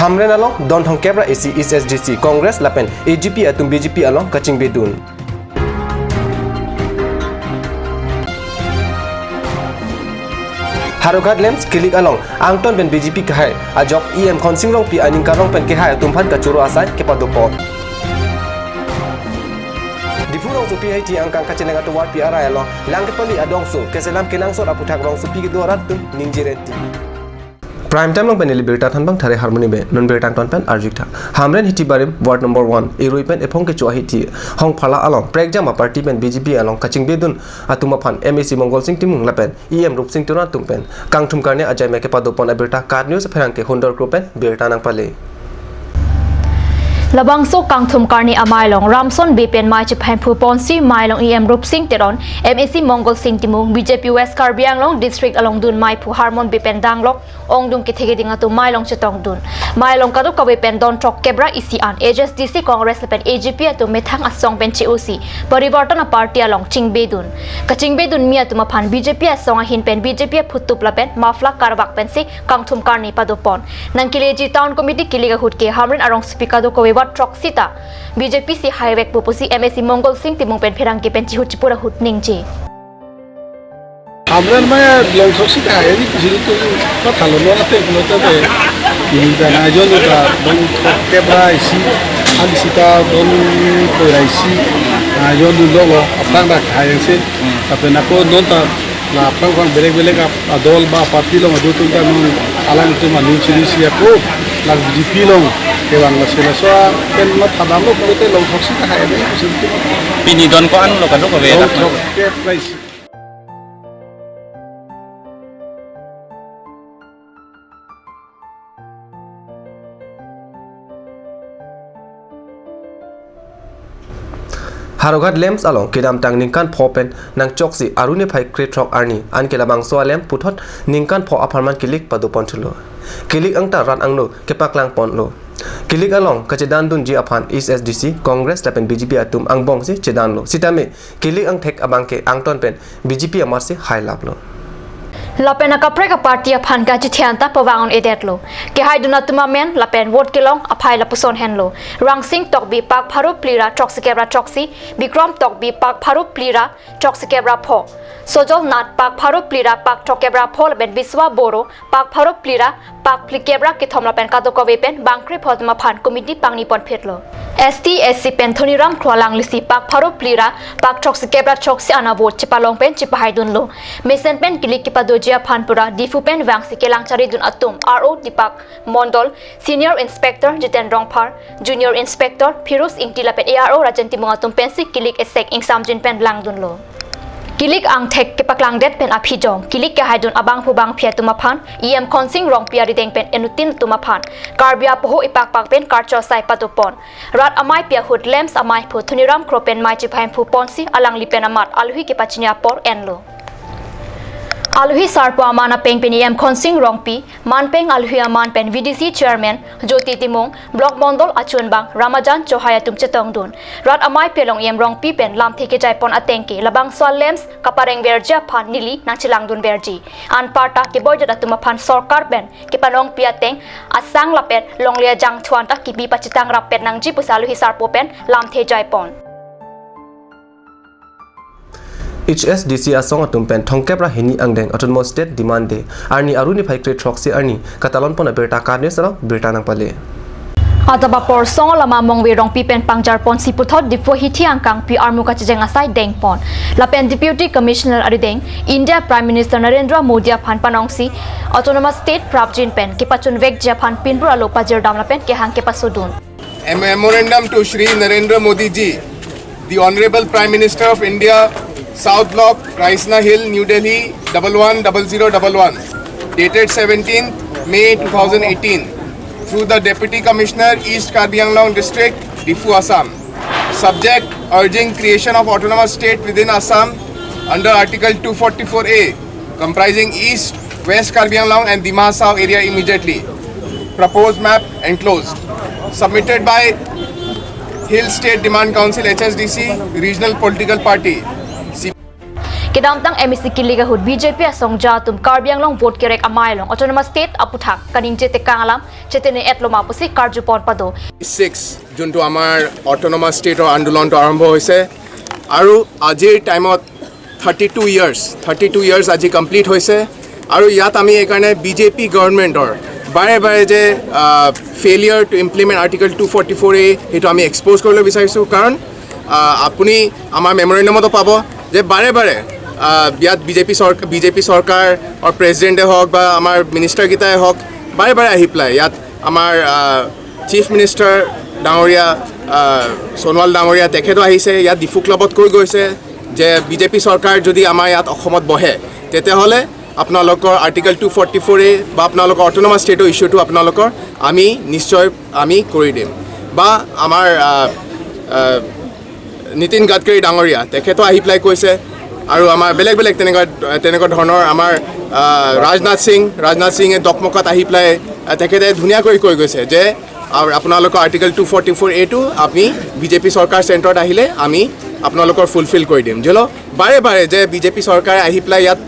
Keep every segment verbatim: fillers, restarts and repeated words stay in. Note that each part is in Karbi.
Hamren along don thomkep ra isi H S D C, Congress lapen A G P atum B J P along kachingbedun. Howraghat LAMPS kilik along angton pen B J P kehai ajok E M Khonsing Rongpi aningkan along pen kehai atum aphan kachoro asai kepadopon. Diphu rongsopi Haithi angkang kacheleng atovarpi arai along lang kepali adongso keselam kenangsot aputhak rongsopi kedo arat atum ningje renti. Prime Time along pen neli birta thanbang Thare Harmoni Bey, non birta angton pen arjuktha. Hamren Hithi Barim, Ward number one, Erui pen ephong kecho ahithi Hongphala along prekjam aparty pen B J P along kachingbedun atum aphan M A C Mongol Sing Timung lapen E M Rupsing Teron atum pen Kangthum Karne ajai me kepadopon abirta KAT News apherangke Hundor Kro pen birta nangpale. Labangso Kangthum Karne amei along Ramson Bey pen mei chepahemphu ponsi mei along E M Rupsing Teron, M A C Mongol Sing Timung, B J P West Karbi Anglong District along dun meiphu Harmon Bey pen danglok ongdung kethe keding atum mei along chetongdun. Mei along kadokave pen don thomkep ra isi an H S D C, Congress lapen A G P atum methang asong pen che-osi Parivartan aparty along chingbedun. Kachingbedunmi atum aphan B J P asong ahin pen B J P aphutup lapen muffler karvak pensi Kangthum Karne padopon. Nangkeleji Town Committee kilik ahut ke Hamren arongsopi kadokave ward throksi ta B J P si haivekpo pusi M A C Mongol Sing Timung pen pherangke pen chihut chipur ahut ningje. Hamren mei along throksi ta, eri kusi tu mathalo lo ate kulo ta de. Ini ta na jon ta don thomkep ra isi, an sita don kroi ra isi, na jon dun lo, aphrang dak hai se. Tapi nako don ta la aphrang aphrang belek belek ap-, adol ba party along adu atum ta non alang atum aning chiri si ako la B J P along kevang la sela so pen mathadam lo kulo te along throksi ta hai eri kusi tu. Pini don ko-an lo kadokave don dak na. Thomkep ra isi. Howraghat LAMPS along kedamtang ningkan pho pen nangchoksi Aru niphai krethrok arni, anke labangso a-LAMPS puthot ningkan pho apharman kilik padopon thulo. Kilik angta rat angno kepaklang ponlo. Kilik along kachedandunji aphan H S D C, Congress lapen B J P atum angbongsi chedanlo. Sitame kilik angthek abangke angton pen B J P amarsi hailaplo. Lapen akaprek aparty aphan kachethia anta pavang un-edetlo. Kehaidun atum amen lapen vote kelong aphai lapuson henlo. Rangsing Tokbi pak pharo phli ra throksikep ra throksi, Bikram Tokbi pak pharo phli ra throksikep ra pho, Sojol Nath pak pharo phli ra pak throkkep ra pho lapen Biswa Boro pak pharo phli ra pak phlikep ra kethom lapen kadokave pen bangkrepho atum aphan committee pangni ponphitlo. S T S C pen Thoniram Kro alanglisi pak pharo phli ra pak throksikep ra throksi ana vote chepalong pen chepahaidunlo. Mesen pen kilik kepadoji aphan pura Diphu pen vangsi kelang charidun atum R O Deepak Mondol, Senior Inspector Jiten Rongphar, Junior Inspector Phiroz Ingti lapen A R O Rajen Timung atum pensi kilik esek ingsamjin pen langdunlo. Kilik angthek kepaklangdet pen aphi jong, kilik kehaidun abangphu bangphi atum aphan, E M Khonsing Rongpi arideng pen inuttin atum aphan Karbi apoho ipakpak pen karcho asai padopon. Rat ameipi ahut LAMPS ameiphu Thoniram Kro pen mei chepahemphu ponsi alangli pen amat alohi kepachini apor enlo. Alohi sarpo aman apeng pen E M Khonsing Rongpi, manpeng alohi aman pen V D C Chairman Jyoti Timung, Block Mondol achunbang Ramajan Chohai atum chetongdun. Rat ameipi along E M Rongpi pen lamthe kejaipon ateng ke labangso a-LAMPS kaparengverji aphan neli nangchelangdunverji. Anparta keboidet atum aphan sorkar pen kepanongpi ateng asang lapen longle ajangthu anta kibi pachethang rappet nangji pusi alohi sarpo pen lamthe jaipon. H S D C asong atum pen thomkep ra hini angdeng Autonomous State Demand Day arni Aru niphai kre throksi arni katalonpon abirta KAT News along birta nangpale. Adap apor Songolama Mongve Rongpi pen pangjarponsi puthot Diphu hithi angkangpi armu kachejeng asai dengpon. Lapen Deputy Commissioner arideng India Prime Minister Narendra Modi aphan panongsi Autonomous State prapjin pen kepachunvekji aphan pinpur alo pajirdam lapen kehang kepasodun. A memorandum to Shri Narendra Modi ji, the Honorable Prime Minister of India, South Block, Raisna Hill, New Delhi, double one double zero double one, dated seventeenth May two thousand eighteen, through the Deputy Commissioner, East Karbi Anglong District, Diphu, Assam. Subject: urging creation of autonomous state within Assam under Article two forty-four A, comprising East, West Karbi Anglong and Dima Hasao area immediately. Proposed map enclosed. Submitted by Hill State Demand Council, H S D C, Regional Political Party. Kedamtang M A C kilik ahut B J P asongja atum Karbi Anglong vote kerek amei along Autonomous State aputhak kaningje tekang alam chetene-et loma pusi karjupon pado. Six যোনটো আমাৰ অট'নমাছ ষ্টেটৰ আন্দোলনটো আৰম্ভ হৈছে আৰু আজিৰ টাইমত thirty two years thirty two years আজি কমপ্লিট হৈছে আৰু ইয়াত আমি এইকাৰণে বি জে পি গভৰ্ণমেণ্টৰ বাৰে বাৰে যে failure to implement article two forty four A সেইটো আমি এক্সপ'জ কৰিবলৈ বিচাৰিছোঁ। কাৰণ আহ, আপুনি আমাৰ মেমৰেণ্ডামতো পাব যে বাৰে বাৰে আহ, ইয়াত বি জে পি চৰকাৰ বি জে পি চৰকাৰৰ প্ৰেচিডেণ্টে হওক বা আমাৰ মিনিষ্টাৰকেইটাই হওক বাৰে বাৰে আহি পেলাই ইয়াত আমাৰ চিফ মিনিষ্টাৰ ডাঙৰীয়া আহ, সোণোৱাল ডাঙৰীয়া তেখেতো আহিছে। ইয়াত ডিফু ক্লাবত কৈ গৈছে যে বি জে পি চৰকাৰ যদি আমাৰ ইয়াত অসমত বহে তেতিয়াহ'লে আপোনালোকৰ আৰ্টিকল টু ফৰ্টি ফ'ৰ এ বা আপোনালোকৰ অট'নমাছ ষ্টেটৰ ইছ্যুটো আপোনালোকৰ আমি নিশ্চয় আমি কৰি দিম। বা আমাৰ আহ, আহ, নীতিন গাডকাৰী ডাঙৰীয়া তেখেতো আহি পেলাই কৈছে আৰু আমাৰ বেলেগ বেলেগ তেনেকুৱা তেনেকুৱা ধৰণৰ আমাৰ আহ, ৰাজনাথ সিং ৰাজনাথ সিঙে দকমকত আহি পেলাই আহ, তেখেতে ধুনীয়াকৈ কৈ গৈছে যে আৰু আপোনালোকৰ আৰ্টিকল টু ফৰ্টি ফ'ৰ এ টো আমি বি জে পি চৰকাৰ চেণ্টাৰত আহিলে আমি আপোনালোকৰ ফুলফিল কৰি দিম। যিহেতু বাৰে বাৰে যে বি জে পি চৰকাৰে আহি পেলাই ইয়াত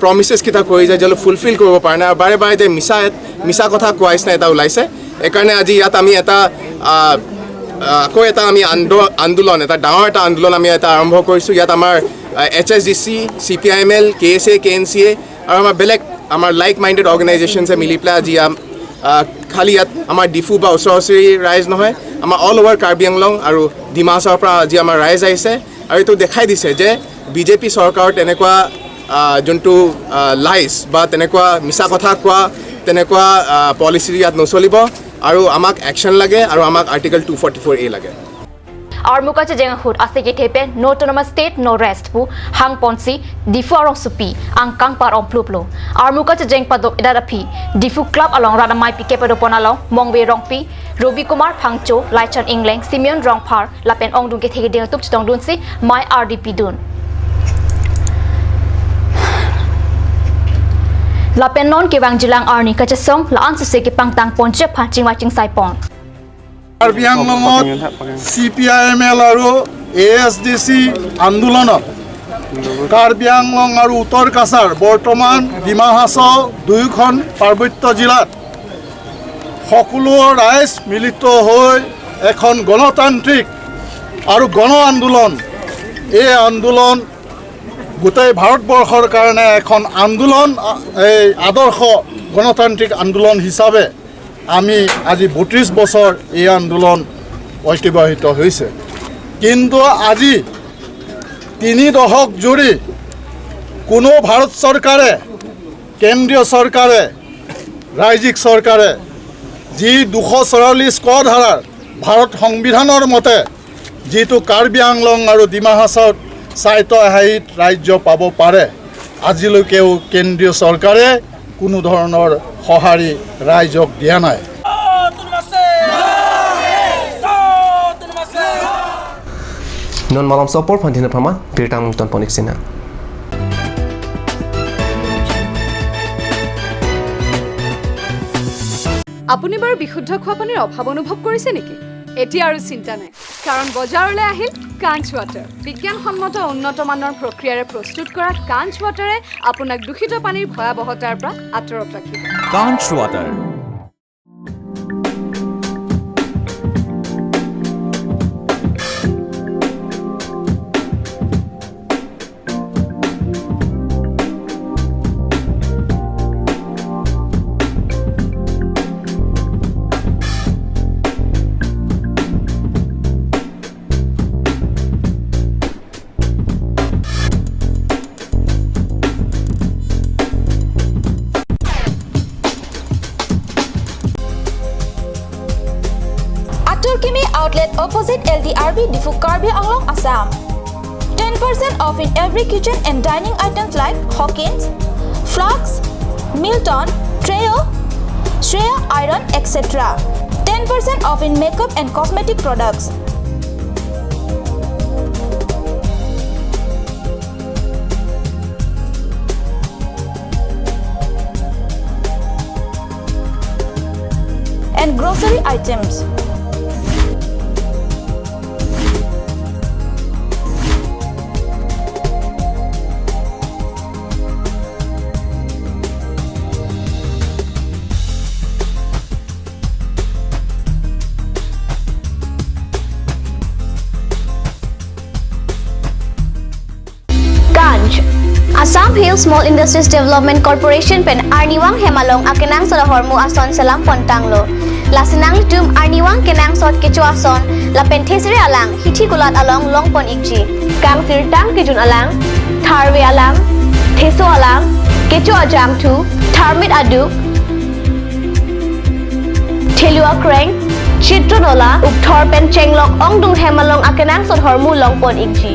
প্ৰমিছেছকেইটা কৰি যায় যিহেতু ফুলফিল কৰিব পৰা নাই আৰু বাৰে বাৰে যে মিছা মিছা কথা কোৱা নিচিনা এটা ওলাইছে। সেইকাৰণে আজি ইয়াত আমি এটা আহ, আহ, আকৌ এটা আমি আন্দো- আন্দোলন এটা ডাঙৰ এটা আন্দোলন আমি এটা আৰম্ভ কৰিছোঁ। ইয়াত আমাৰ H S D C, C P I M L, K S A, K N C A আৰু আমাৰ বেলেগ আমাৰ লাইক মাইণ্ডেড অৰ্গেনাইজেশ্যনছে মিলি পেলাই আজি আম- আহ, খালি ইয়াত আমাৰ ডিফু বা ওচৰা ওচৰি ৰাইজ নহয়, আমাৰ অল অভাৰ কাৰ্বি আংলং আৰু ডিমা হাছাওৰ পৰা আজি আমাৰ ৰাইজ আহিছে আৰু এইটো দেখাই দিছে যে বি জে পি চৰকাৰৰ তেনেকুৱা আহ, যোনটো লাইজ বা তেনেকুৱা মিছা কথা কোৱা তেনেকুৱা পলিচি ইয়াত নচলিব আৰু আমাক একশ্যন লাগে আৰু আমাক আৰ্টিকল টু ফৰ্টি ফ'ৰ এ লাগে। Armu kachejeng ahut asegithe pen no autonomous state no rest pu hangponsi Diphu arongsopi angkang par ompluplo. Armu kachejeng padok edat aphi Diphu Club along rat amei pike padopon along Mongve Rongpi, Robi Kumar Phangcho, Laichan Engleng, Simeon Rongphar lapen ongdung kethe keding atum chetongdunsi mei ardi pidun. Lapen non kevangjilang arni kachesong la-an suse kepangtang ponche aphan chingvai chingsaipon. Karbi আংলঙত C P I M L আৰু A S D চি আন্দোলনত কাৰ্বি আংলং আৰু উত্তৰ কাছাৰ, বৰ্তমান ডিমা হাছাও দুয়োখন পাৰ্বত্য জিলাত সকলো ৰাইজ মিলিত হৈ এখন গণতান্ত্ৰিক আৰু গণ আন্দোলন, এই আন্দোলন গোটেই ভাৰতবৰ্ষৰ কাৰণে এখন আন্দোলন, এই আদৰ্শ গণতান্ত্ৰিক আন্দোলন হিচাপে আমি আজি বত্ৰিছ বছৰ এই আন্দোলন অতিবাহিত হৈছে। কিন্তু আজি তিনি দশক জুৰি কোনো ভাৰত চৰকাৰে, কেন্দ্ৰীয় চৰকাৰে, ৰাজ্যিক চৰকাৰে যি দুশ চৌৰাল্লিছ ক ধাৰাৰ ভাৰত সংবিধানৰ মতে যিটো কাৰ্বি আংলং আৰু ডিমা হাছাওত স্বায়ত্তশাসিত ৰাজ্য পাব পাৰে, আজিলৈকেও কেন্দ্ৰীয় চৰকাৰে কোনো ধৰণৰ সঁহাৰি ৰাইজক দিয়া নাই। Non malom sopor phan thina phaman birta mungton ponik sina. আপুনি বাৰু বিশুদ্ধ খোৱা পানীৰ অভাৱ অনুভৱ কৰিছে নেকি? এতিয়া আৰু চিন্তা নাই, কাৰণ বজাৰলৈ আহিল কাঞ্চ ৱাটাৰ। বিজ্ঞানসন্মত উন্নত মানৰ প্ৰক্ৰিয়াৰে প্ৰস্তুত কৰা কাঞ্চ ৱাটাৰে আপোনাক দূষিত পানীৰ ভয়াৱহতাৰ পৰা আঁতৰত ৰাখিব। কাঞ্চ water. Atur Kimi Outlet, opposite L D R B, Diphu, Karbi Anglong, Assam. Ten percent off in every kitchen and dining items like Hawkins, flasks, Milton, Treo, Shreya iron, et cetera. Ten percent off in makeup and cosmetic products. And grocery items. Small Industries Development Corporation pen arnivang hem along akenangsot ahormu ason selam pontanglo. Lasi nanglitum arnivang kenangsot kecho ason lapen thesere alang hithi kulat along longpon ikji. Kangsirtang kejun alang, tharve alang, theso alang, kecho ajangthu, tharmit aduk, thelu akreng, chitron ola, ukthor pen chenglok ongdung hem along akenangsot ahormu longpon ikji.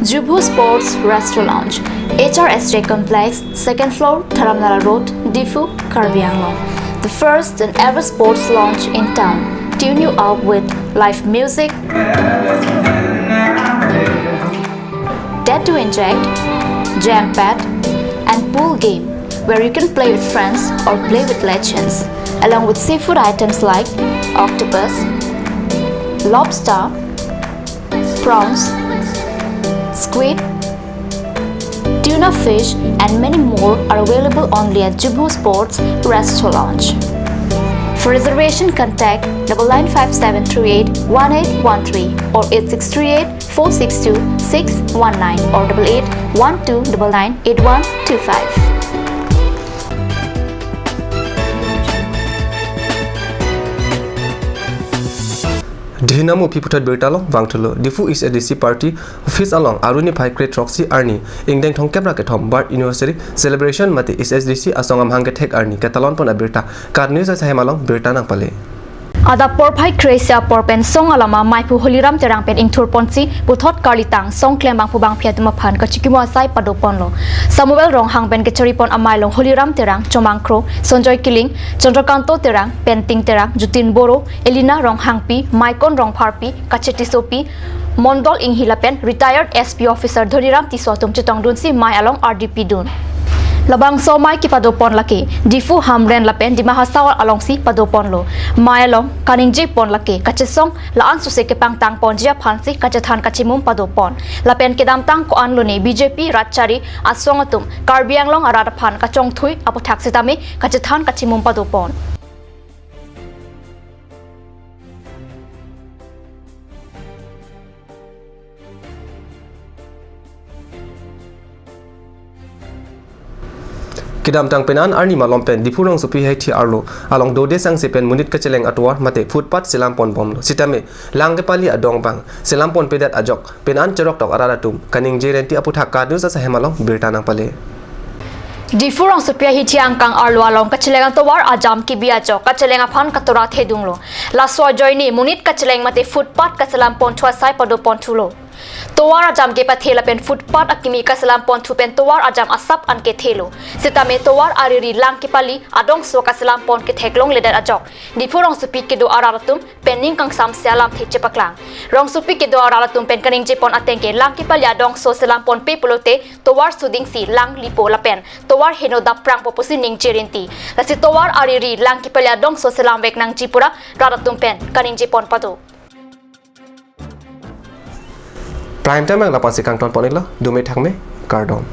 Jubho Sports Restaurant Lounge, H R S J Complex, second floor, Dharamnala Road, Diphu, Karbi Anglong. The first and ever sports lounge in town. Tune you up with live music, tattoo inject, jam pad, and pool game where you can play with friends or play with legends, along with seafood items like octopus, lobster, prawns, squid, tuna fish, and many more are available only at Jubho Sports Restaurant Lounge. For reservation, contact double nine five seven three eight one eight one three or eight six three eight four six two six one nine or double eight one two double nine eight one two five. Dihinam uphi puthot birta along vangthulo. Diphu East A D C Party Office along Aru niphai kre throksi arni ingdeng thomkep ra kethom birth anniversary celebration mate East A D C asong amahang kethek arni ketalon pon abirta KAT News asahem along birta nangpale. Adap porphai kre-isi apor pen song alama maiphu Holiram Terang pen ingthur ponsi puthot karlitang song klembangphu bangphi atum aphan kachikimo asai pado ponlo. Samuel Ronghang pen kechari pon amei along Holiram Terang, Chomang Kro, Sonjoy Killing, Chandrakanta Terang, Penting Terang, Jutin Boro, Elina Ronghangpi, Maikon Rongpharpi, Kache Tissopi, Mondol Inghi lapen retired S P officer Dhoniram Tisso atum chetongdunsi mei along ardi pidun. Labangso mei kepado pon lake Diphu, Hamren lapen Dima Hasao alongsi pado ponlo. Mei along kaningje pon lake kachesong la-an suse kepangtang ponji aphansi kachethan kachimum pado pon. Lapen kedamtang ko-an lone B J P rat chari asong atum Karbi Anglong arat aphan kachongthui aputhak sitame kachethan kachimum pado pon. Kedamtang penang arni malom pen Diphu rongsopi haithi arlo along dode sangse pen monit kacheleng atovar mate footpath selam pon bomlo. Sitame lang kepali adong abang selam ponpedet ajok penang cheroktok arat atum kaningje renti aputhak KAT News asahem along birta nangpale. Diphu rongsopi ahithi angkang arlo along kacheleng atovar ajam kebi ajok kacheleng aphan katora thedunglo. Laso ajoine monit kacheleng mate footpath kaselam ponthu asai pado ponthulo. Tovar ajam kepathe lapen footpath akimi kaselam ponthu pen tovar ajam asap an kethelo. Sitame tovar ariri lang kepali adongso kaselam pon ketheklongledet ajok Diphu rongsopi kedo arat atum pen ning kangsamse alamthe chepaklang. Rongsopi kedo arat atum pen kaningje pon ateng ke lang kepali adongso selam ponpe pulote tovar sudingsi lang lipo lapen tovar heno dapprangpo pusi ningje renti. Lasi tovar ariri lang kepali adongso selamvek nangji pura rat atum pen kaningje pon pado. Prime Time ang lapusi kangton pon iklo, dome thakme, kardom.